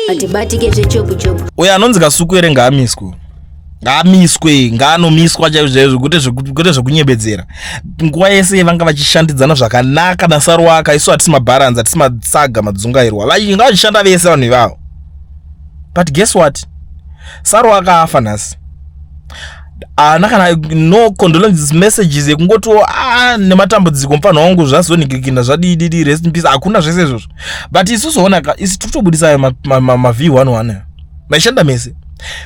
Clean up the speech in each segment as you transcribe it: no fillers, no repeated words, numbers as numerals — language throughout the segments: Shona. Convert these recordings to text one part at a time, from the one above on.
Hatibatike zvechopu chopu. Uyo anonzi Kasukwere ngaamiswe, ngaamiswe, ngaanomiswa chaizvo chaizvo, kwete zvekunyebedzera. Nguva yese vanga vachishandidzana zvakanaka naSaruwaka. Isu hatisi mabharanzi, hatisi matsaga madzungairwa. Vanga vachishanda vese vanhu ivavo, but guess what? Saruwaka afa nhasi, haana kana no condolences messages ekungotiwo, "A, nematambudziko, mufanho wangu, zvazonhingirikina, zvadididi, rest in peace." Hakuna zvese izvozvo. But isusu onaka, isi tiri kutobudisa mav11 maishanda mese.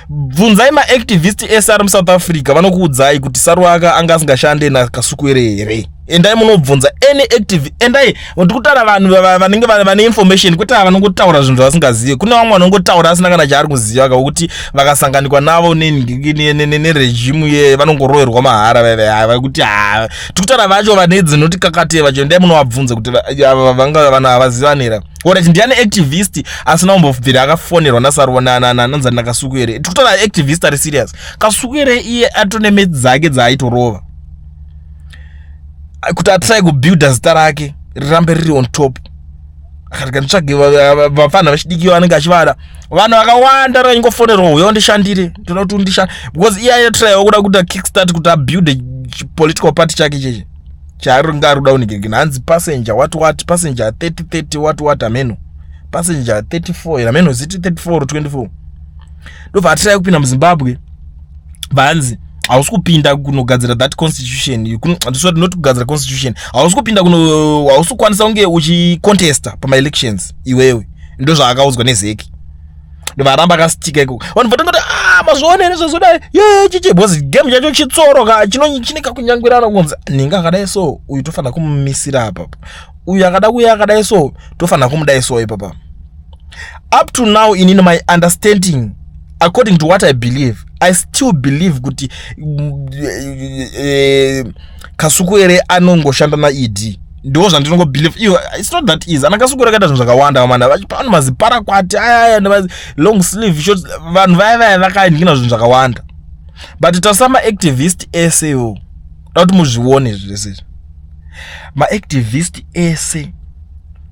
Bvunzai maactivist ese ari muSouth Africa, vanokuudzai kuti Saruwaka anga asingashande naKasukwere here. Endai munobvunza any active, endai. Ndiri kutaura vanhu vanenge vane information, kwete ava vanongotaura zvinhu zvavasingazivi. Kune vamwe vanongotaura asina kana chaari kuziva, kakuti vakasanganikwa navo neregime ye vanongoroverwa mahara. Vakuti ha, tiri kutaura vacho vane dzinoti kakate vacho. Endai munovabvunza kuti ava vanhu havazivanira. Alright, ndiani activist asina kumbobvira akafonerwa nanzani naKasukwere? Tiri kutaura activist ari serious. Kasukwere iye atone metsi dzake dzaaitorova kuti atry kubuilda zita rake rirambe riri on top. Akati kanditsvage vafana vechidiki vanenge achivada. Vanhu vakawanda raingofonerwa, "Uya undishandire, ndoda kuti undishande," because iye aitraiwa kuda kuita kickstart kuti abuilde political party chake cheche chaaringe ari kuda kunhingirikina. Hanzi passenger what what, passenger 30 30 what what, ameno passenger 34, ameno ziti 34 or 24. Ndobva atrai kupinda muZimbabwe, vanzi hausi kupinda kunogadzira that constitution. Sorry, not kugadzira constitution. Hausi kupinda kuno, hausi kukwanisa kunge uchicontesta pamaelections iwewe. Ndo zvaakaudzwa neZEC. Ndobva aramba akastika ikoko. Vanhu vatangoti, "Ah, mazvionere zvazodai ye chichi," because game chacho chitsoro ka, chine kakunyangwirana kunzi ninga akadai so, uyu tofanira kumumisira apapo, uyu akada kuuya akadai so, tofanira kumudai so ipapa. Up to now, inini my understanding, according to what I believe, I still believe kuti Kasukwere anongoshanda naED. Ndo zvandinongobelieve iyo. It's not that easy. Ana Kasukwere akaita zvinhu zvakawanda mana, vachipano maziparakwati ayaya, long sleeve, short, vanhu vaya vaya vakaindikina zvinhu zvakawanda. But tarisa maactivist esewo, da kuti muzvione zvese izvi. Maactivist ese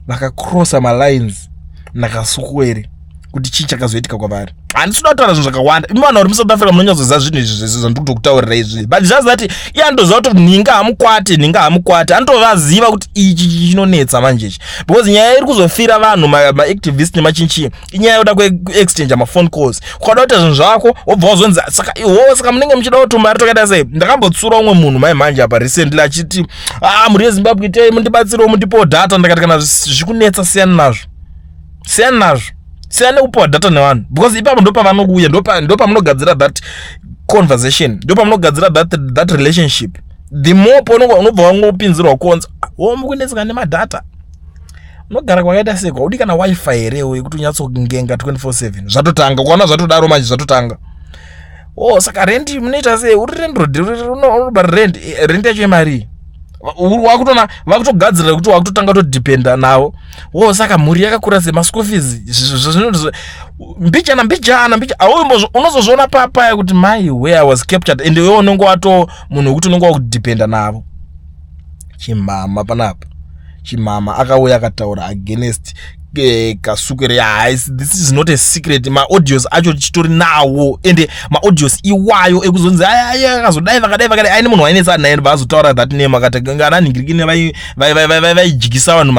vakacrossa malines naKasukwere, kuti chii chakazoitika kwavari? Handisi kuda kutaura zvinhu zvakawanda. Imi vanhu vari muSouth Africa munonyatsoziva zvinhu izvi zvese zvandiri kutokutaurira izvi. But just that iye anotoziva kuti nhinga hamukwate, nhinga hamukwate. Anotovaziva kuti ichi chinonetsa manje ichi, because nyaya iri kuzofira vanhu maactivist nemachinchi inyaya yoda kuexchange maphone calls. Ukada kuita zvinhu zvako, wobva wazonzi, "Saka iwo, saka munenge muchida kuti mari tokaita sei?" Ndakambotsura umwe munhu mai manje apa recently achiti, "Ah, mhuri yeZimbabwe, itei mundibatsirewo, mundipowo data." Ndakati, "Kana zvikunetsa, siyana nazvo, siyana nazvo, siyana nekupiwa data nevanhu," because ipapo ndo pavanokuuya, ndo pamunogadzira that conversation, ndo pamunogadzira that relationship. The more unobva wangopinzirwa konza wo mukunetseka nemadhata, unogara kwakaita sei, kwaudi kana WiFi herewo yekuti unyatsongenga 24/7. Zvatotanga ukaona zvatodaro manje, zvatotanga. "O, saka rendi munoita sei? Uri landlord, unobhara rent, rent yacho yemari?" Wakutona vakutogadzirira kuti wakutotanga kutodhipenda navo. "O, saka mhuri yakakura sei? Maschool fees?" Mbijana mbijana mbijana, unozozviona papaya kuti mai where I was captured. And iwe unenge wato munhu wekuti unenge wakudhipenda navo. Chimama panapa, chimama akauya akataura against Kasukwere. This is not a secret. Maaudios acho tichitori nawo, ende maaudios iwayo ekuzonzi aya akazodai, vakadai vakadai, aine munhu wainetsa naye, vazotaura that name, akati ananhingirikini vaidyisa vanhu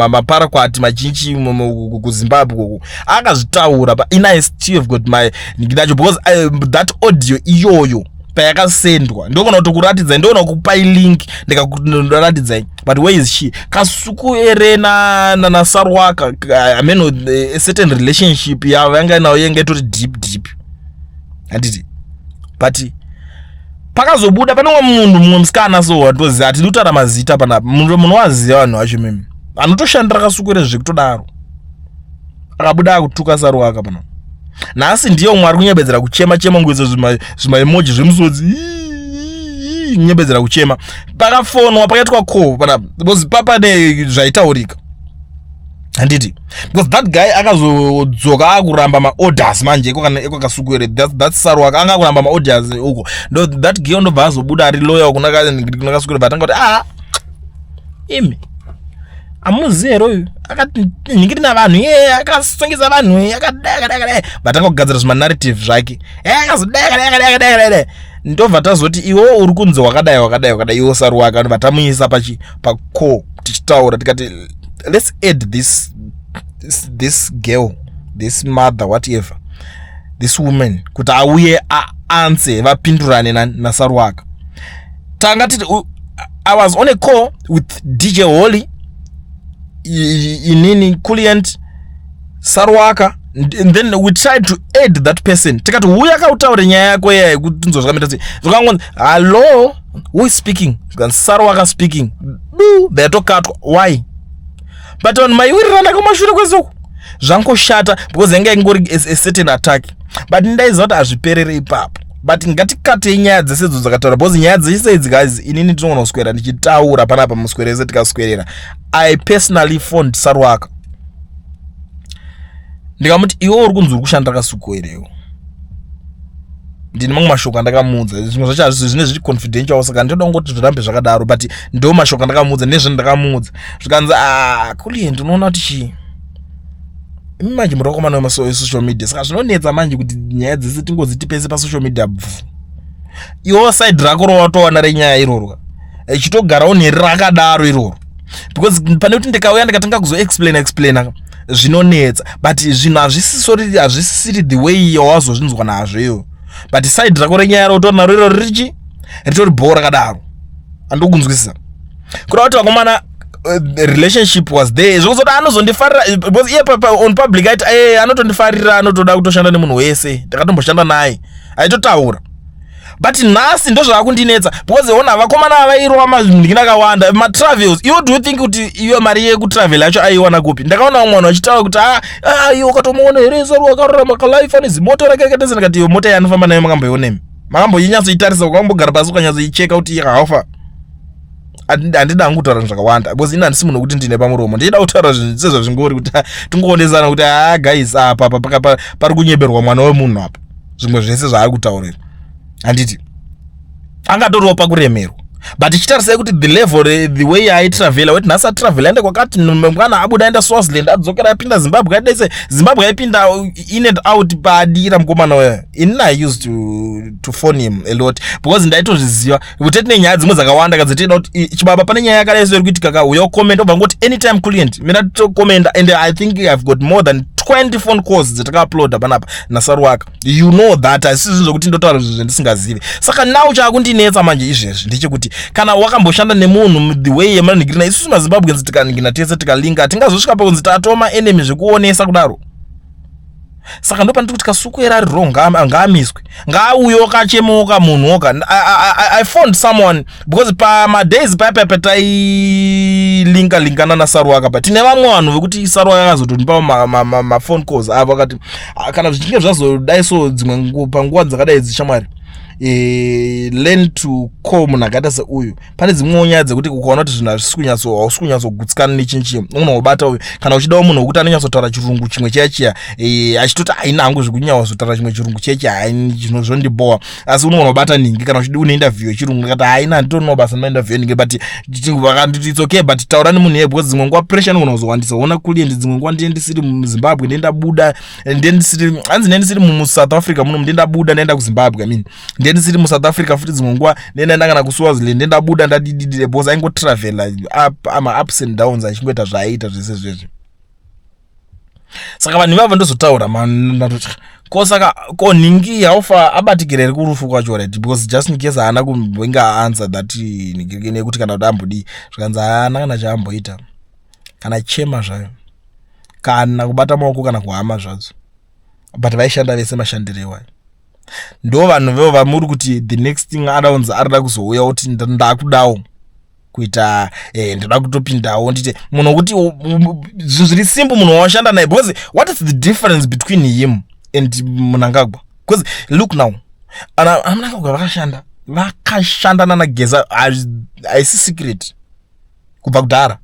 maparakwati machinchi kuZimbabwe uku. Akazvitaura ina. I still have got my nhingiri acho, because that audio iyoyo payakasendwa, ndogona kutokuratidzai, ndogona kupai link ndikakuratidzai. But where is she? Kasukuere naSarwaka, I mean, a certain relationship yavo yanga nayo yanga itori deep deep, handiti? But pakazobuda pane umwe munhu, mumwe musikana so watoziva, hatidi kutaura mazita panapa, munowaziva vanhu vacho mimi, anotoshandira Kasukuere zvekutodaro, akabuda akutuka Saruwaka panapa. Nhasi ndiye umwe ari kunyebedzera kuchema chema, ngoisa zvimaemoji zvemusodzi, kunyebedzera kuchema. Pakafonwa, pakaitwa call panapa, because papane zvaitaurika, handiti? Because that guy akazodzoka akuramba maorders manje ekwaKasukwere. That Saruwaka anga akuramba maorders uko. Ndo that girl ndobva azobuda ari loyal kuna Kasukwere. Vatanga kuti, "Ah, imi amuzivi here uyu?" Akaningira navanhu iye, akasungisa vanhu iye, akadai, akadai, akadai. Vatanga kugadzira zvimanarrative zvake. Akazodai, akadai, akadai, akadai, akadai. Ndobva tazoti, iwo uri kunzi wakadai, wakadai, wakadai, iwo Saruwaka. Ndobva tamuisa pachi pacall, tichitaura, tikati, let's add this girl, this mother, whatever, this woman, kuti auye aanse, vapindurane naSaruwaka. Tanga titi I was on a call with DJ Holly, inini, Kulient, Saruwaka, and then we tried to add that person. Tikati, uya kautaure nyaya yako iya yekuti tinzwa zvakamita sei. Zvakangonzi, "Hello, who is speaking?" Zvikanzi, "Saruwaka speaking." Du, yatokatwa. Why? But vanhu maiwirirana kumashure kwesoko. Zvangoshata because yanga ingori a certain attack, but ndaiziva kuti hazviperere ipapo. But ngatikatei nyaya dzese idzo dzakataura, because nyaya dzese idzi, guys, inini tinogona kuswera ndichitaura panapa muswere ese tikaswerera. I personally phoned Saruwaka, ndikamuti, iwe uri kunzi uri kushanda Kasukuwerewo. Ndine mamwe mashoko andakamuudza. Zvimwe zvacho hazvisi, zvine zviri confidential, saka ndinoda kungoti zvirambe zvakadaro, but ndo mashoko andakamuudza nezvendakamuudza. Zvikanzi, "Ah, Kulie, ndinoona kuti chii, imi manje muri vakomana wesocial media, saka zvinonetsa manje kuti nyaya dzese tingodziti pese pasocial media bvu. Iwo side rako rawatowana renyaya iroro, ichitogarawo neri rakadaro iroro, because pane kuti ndikauya ndikatanga kuzoexplaina explaina, zvinonetsa. But zvinhu hazvisisori, hazvisisiri the way yawazozvinzwa nazvo iwo, but side rako renyaya rotori naro iroro richi ritori bhoo rakadaro." Handikunzwisisa kuda kuti vakomana, the relationship was there, zvekuzoti anozondifarira, because iye on public aiti, anotondifarira, anotoda kutoshanda nemunhu wese, ndakatomboshanda naye, aitotaura. But nhasi ndo zvakundinetsa, because ona vakomana vairova manhingini akawanda, matravels. Iwo, do you think kuti iyo mari yekutravel yacho aiwana kupi? Ndakaona vamwe vanhu vachitaura kuti, ah, ah, iwe ukatomuona here Saru akararama kalife, ane zimota rake rakaita se. Ndikati, iyo mota yaanofamba nayo makamboionemi? Makamboinyatsoitarisa? Ukambogara pasi ukanyatsoicheka kuti haufa? Handida hangu kutaura zvinhu zvakawanda, because ini handisi munhu wekuti ndine pamuromo. Ndichida kutaura zvinhu sezvazvingori, kuti tingoonezana kuti, ha, guys, apa pari kunyeberwa mwana wemunhu apa. Zvimwe zvese zvaari kutaurira, handiti angatoriwo pakuremerwa? But chitarisai kuti the level, the way aitravela, weti nhasi atravela, aenda kwakati, mwana abuda, aenda Swaziland, adzokera, apinda Zimbabwe, adese Zimbabwe, aipinda in and out paadira mukomana uyo. Inini I used to phone him a lot, because ndaitozviziva kuti tine nyaya dzimwe dzakawanda kadzitida kuti, "Chibaba, pane nyaya yakadai so iri kuitika ka, uya ucomment." Obva ngoti, "Anytime, Client, mina tokomenda." And I think I've got more than 20 phone calls dzatakauploada panapa naSaruwaka. You know that asi zvinhu zvokuti ndotaura zvinhu zvendisingazivi. Saka now chaakundinetsa manje izvezvi ndechekuti kana wakamboshanda nemunhu the way yemanhingirina, isusu maZimbabweans tikanhingina tese, tikalinga, tingazosvika pakunzi tatoma enemy zvekuonesa kudaro. Saka ndo pandiri kuti Kasukuwere ari wrong, ngaamiswe, ngaauye kachemoka munhu oga. I phoned someone, because pamadays paya patailinka linkana naSaruwaka, pa tine vamwe vanhu vekuti Saruwaka akazotonipa maphone calls avo, akati, "Ah, kana zvichinge zvazodai so, dzimwe panguva dzakadai dzishamwari, learn to call munhu akaita seuyu. Pane dzimwewo nyaya dzekuti ukaona kuti zvinhu hazvisi kunyatso, hausi kunyatsogutsikana nechinhu chimwe, unobata uyu. Kana uchidawo munhu wekuti anonyatsotaura chirungu chimwe chiya chiya, achitoti haina hangu zvekunyazotaura chimwe chirungu chiya chiya, hai, zvino zvondibowa, asi unogona kubata ningi kana uchidi une interview yechirungu." Ndikati, haina, handitorinawo basa nemainterview ningi, but vakanditi, "It's okay, but taura nemunhu iye, because dzimwe nguva pressure inogona kuzowandisa. Ona Kulient, dzimwe nguva ndiye ndisiri muZimbabwe, ndiye ndabuda, ndiye ndisiri, hanzi ndiye ndisiri muSouth Africa muno, ndiye ndabuda ndaenda kuZimbabwe, I mean, ndiye ndisiri muSouth Africa futi, dzimwe nguva ndiye ndaenda kana kuSwaziland, ndiye ndabuda ndadididi," because aingotravela up, ama ups and downs, achingoita zvaaiita zvese zvezvi. Saka vanhu ivavo ndozotaura ko saka ko nhingi haufa abatikira here kurufu kwacho, right? Because just in case haana kumbonge aanswer that nekuti kana kuti ambodii. Zvikanzi haana kana chaamboita, kana chema zvayo, kana kubata maoko, kana kuhama zvadzo, but vaishanda vese. Mashandiro iwayo ndo vanhu vevo vamuri kuti the next thing ada kunzi arida kuzouya kuti, "Ndakudawo kuita, ndoda kutopindawo ndite munhu," wekuti zvinhu zviri simple, munhu wawashanda naye. Because what is the difference between him and Mnangagwa? Because look now, ana Mnangagwa vakashanda nanaGeza, haisi secret kubva kudhara.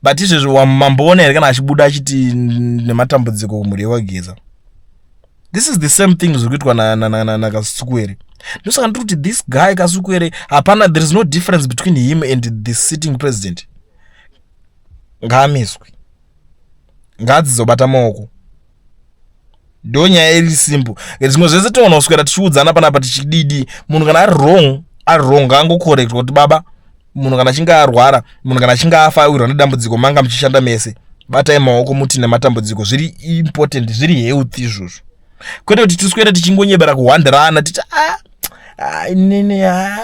But izvezvo mamboona here kana achibuda achiti nematambudziko kumhuri yekwaGeza? This is the same thing zviri kuitwa naKasukuwere. Ndosaka ndiri kuti this guy Kasukuwere, hapana, there is no difference between him and the sitting president. Ngaamiswe. Ngadzizobata maoko. Ndo nyaya iri simple. Zvimwe zvese tinoona kuswera tichiudzana panapa tichididi. Munhu kana ari wrong, ari wrong, ngaangocorrectwa kuti baba, munhu kana achinge arwara, munhu kana achinge afa, awirwa nedambudziko, manga muchishanda mese, batai maoko muti nematambudziko. Zviri important, zviri health izvozvo, kwete kuti tiswere tichingonyebera kuhwandirana tichi ah, ah, inini, ah,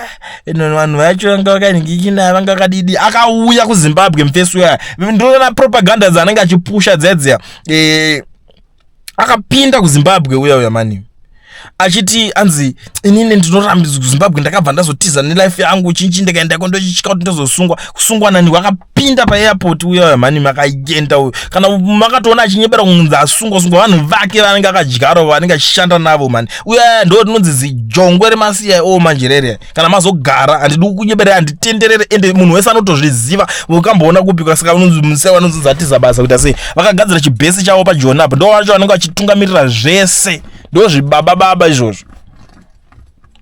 vanhu vacho vanga vakaningikina, vanga vakadidi. Akauya kuZimbabwe mufesi uya, ndoona propaganda dzaanenge achipusha dziya dziya. Akapinda kuZimbabwe uya uya mani achiti anzi, "Inini ndinorambidzwa kuZimbabwe, ndakabva ndazotiza nelife yangu chinchi, ndikaendako ndochitya kuti ndozosungwa." Kusungwa nani? Akapinda paairport uya uya mani, makaenda uyo. Kana makatoona achinyebera kunzi asungwa sungwa, vanhu vake vanenge akadyara, vanenge achishanda navo mani. Uya ndo rinonzi zijongwe remaCIO manje rere. Kana mazogara, handidi kunyeberera, handitenderere, ende munhu wese anotozviziva. Ukamboona kupi? Saka unonzi musai vanonzi atiza basa kuita sei? Vakagadzira chibhesi chavo paJoni apo, ndo vacho vanenge vachitungamirira zvese, ndo zvibaba baba izvozvo.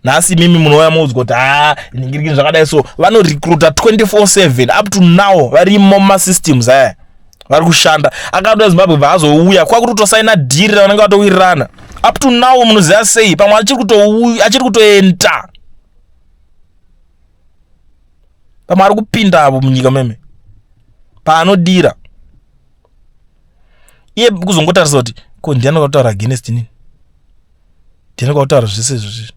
Nhasi imimi munouya muudzwa kuti ha, ningirikini zvakadai, so vanorecruita 24/7. Up to now varimo mumasystems aya, vari kushanda. Akatoda Zimbabwe, vaazouya kwakutotosaina dhiri ravanenge vatowirirana. Up to now munoziva sei? Pamwe achiri kutoenda, pamwe ari kupinda avo munyika meme paanodira iye kuzongotarisa kuti ko ndiani akataura against inini, ndiani akataura zvese izvozvi.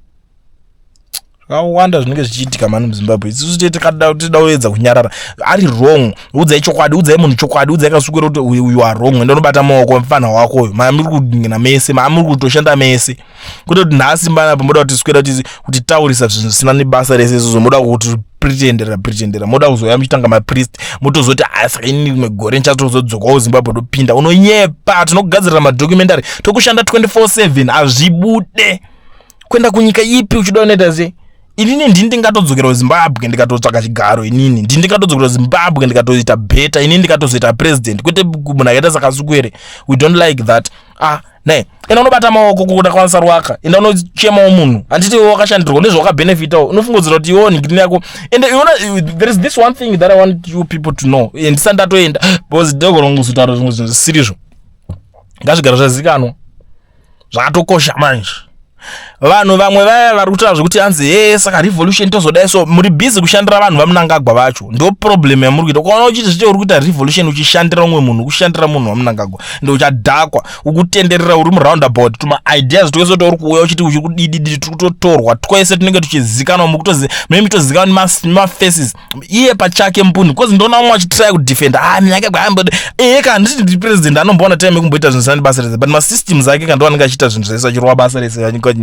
Zvakawanda zvinenge zvichiitika mani muZimbabwe. Isusu tee tikada tida kuedza kunyarara. Ari wrong, udzai chokwadi, udzai munhu chokwadi, udzai Kasukwere kuti you are wrong. Enda unobata maoko mufana wako uyo, maamuri kudingina mese, maamuri kutoshanda mese, kwete kuti nhasi mbanapo moda kuti swera kuti taurisa zvinhu zvisina nebasa rese. Izvozvo moda kuti pretendera pretendera, moda kuzouya muchitanga mapriest, motozoti, "Ah, saka inini rimwe gore ndichatozodzokawo Zimbabwe, ndopinda." Unonyepa. Tinokugadzirira madocumentary, tokushanda 24/7, hazvibude. Kuenda kunyika ipi uchida unoita sei? Inini ndini ndingatodzokera kuZimbabwe ndikatotsvaka chigaro. Inini ndini ndingatodzokera kuZimbabwe ndikatoita better. Inini ndikatozoita president, kwete munhu akaita saKasukwere. We don't like that. Ah, ne enda unobata maoko kuda kwanisa rwaka, enda unochemawo munhu. Handiti iwe wakashandirwa nezvawakabhenefitawo? Unofungudzira kuti iwewo nhingirini yako. Ende iona, there is this one thing that I want you people to know. Ndisati ndatoenda, because ndogona kungozotaura zvimwe zvinhu zvisirizvo. Ngazvigara zvazikanwa, zvakatokosha manje. Vanhu vamwe vaya vari kutaura zvekuti hanzi, "He, saka revolution tozodai," so muri busy kushandira vanhu vaMunangagwa vacho. Ndo problem yamuri kuita. Ukaona uchiti zviite uri kuita revolution uchishandira umwe munhu, kushandira munhu waMunangagwa, ende uchadhakwa ukutenderera uri muroundabout. Tuma ideas twese touri kuuya uchiti uchiri kudididi, tiri kutotorwa twese, tunenge tuchizikanwa, munenge muchitozikanwa nemafaces. Iye pachake mbuni, because ndoona vamwe vachitry kudefenda, "Ah, Mnangagwa ambode." Ehe, kana nditi ndi president, anomboona time yekumboita zvinhu zvisina basa rese, but masystems ake kana ndo anenge achiita zvinhu zvese, achirova basa rese. Nyika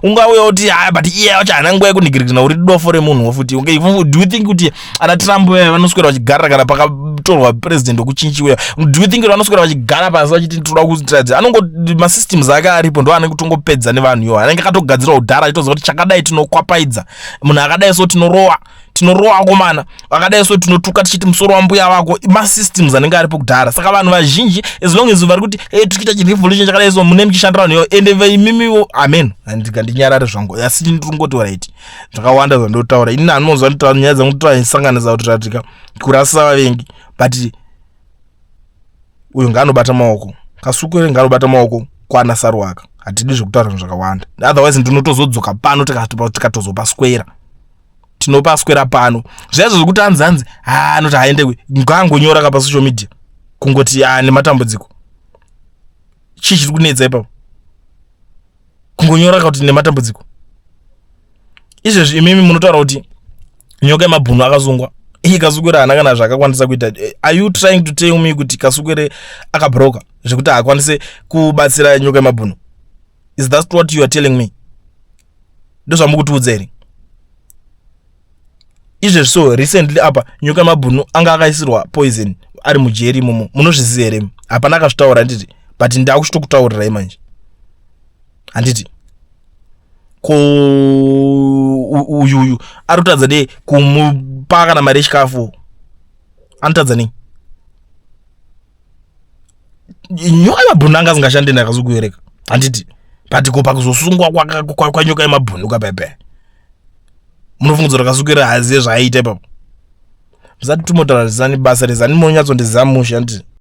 ungauya kuti, "Ah, but iye wacho haana nguva yekunhingirikina." Uri dofo remunhu futi. Okay, do you think kuti ana Trump vaya vanoswera vachigarira kana pakatorwa president wekuchinchiwa? Do you think kuti vanoswera vachigara pasi vachiti toda kutiradza? Anongo masystems ake aripo, ndo anenge kutongopedza nevanhu. Iwo anenge akatogadzirwa kudhara, achitoziva kuti chakadai tinokwapaidza munhu akadai, so tinorowa, tinorowa akomana akadai, so tinotuka tichiti musoro wambuya wako. Masystems anenge aripo kudhara. Saka vanhu vazhinji, as long as vari kuti, "Hey, tiri kuita chirevolution chakadai," so mune muchishandira vanhu ivo. Ende imimiwo, amen, handinyarare zvangu, asi ndiri kungoti right, zvakawanda zvandotaura inini. Hanonzwa nditaura nyaya dzangu, totaura ndisanganisa kuti ratika kurasisa vavengi, but uyu ngaanobata maoko, Kasukwere ngaanobata maoko kwana Saruwaka. Hatidi zvekutaura zvinhu zvakawanda, otherwise ndinotozodzoka pano tikatozopaswera, tinopaswera pano. Zvaizvo zvekuti hanzi hanzi ha, anoti haendekwe, ngaangonyora ka pasocial media kungoti a nematambudziko. Chii chiri kunetsa ipapo? Kungonyora ka kuti nematambudziko. Izvezvi imimi munotaura kuti Nyoka yemabhunu akasungwa. Iye Kasukwere haana kana zvaakakwanisa kuita. Are you trying to tell me kuti Kasukwere akabroka zvekuti haakwanise kubatsira Nyoka yemabhunu? Is that what you are telling me? Ndozvamukutiudza here izvezvi? So recently apa Nyoka yemabhunu anga akaisirwa poison ari mujeri imomo. Munozviziva here? Hapana akazvitaura, handiti? But ndakuchitokutaurirai manje, handiti? Ko uyuyu ari kutadza dei kumupa kana mari yechikafu? Anotadza nei? Nyoka yemabhunu anga asingashandi nakasukuereka, handiti? But ko pakuzosungwa kwaNyoka yemabhunu kapepe, munofungidzira Kasukwere haazive zvaaita ipapo? Musati tumotaura zvisani basa rezani, munonyatsondiziva mushe, handiti?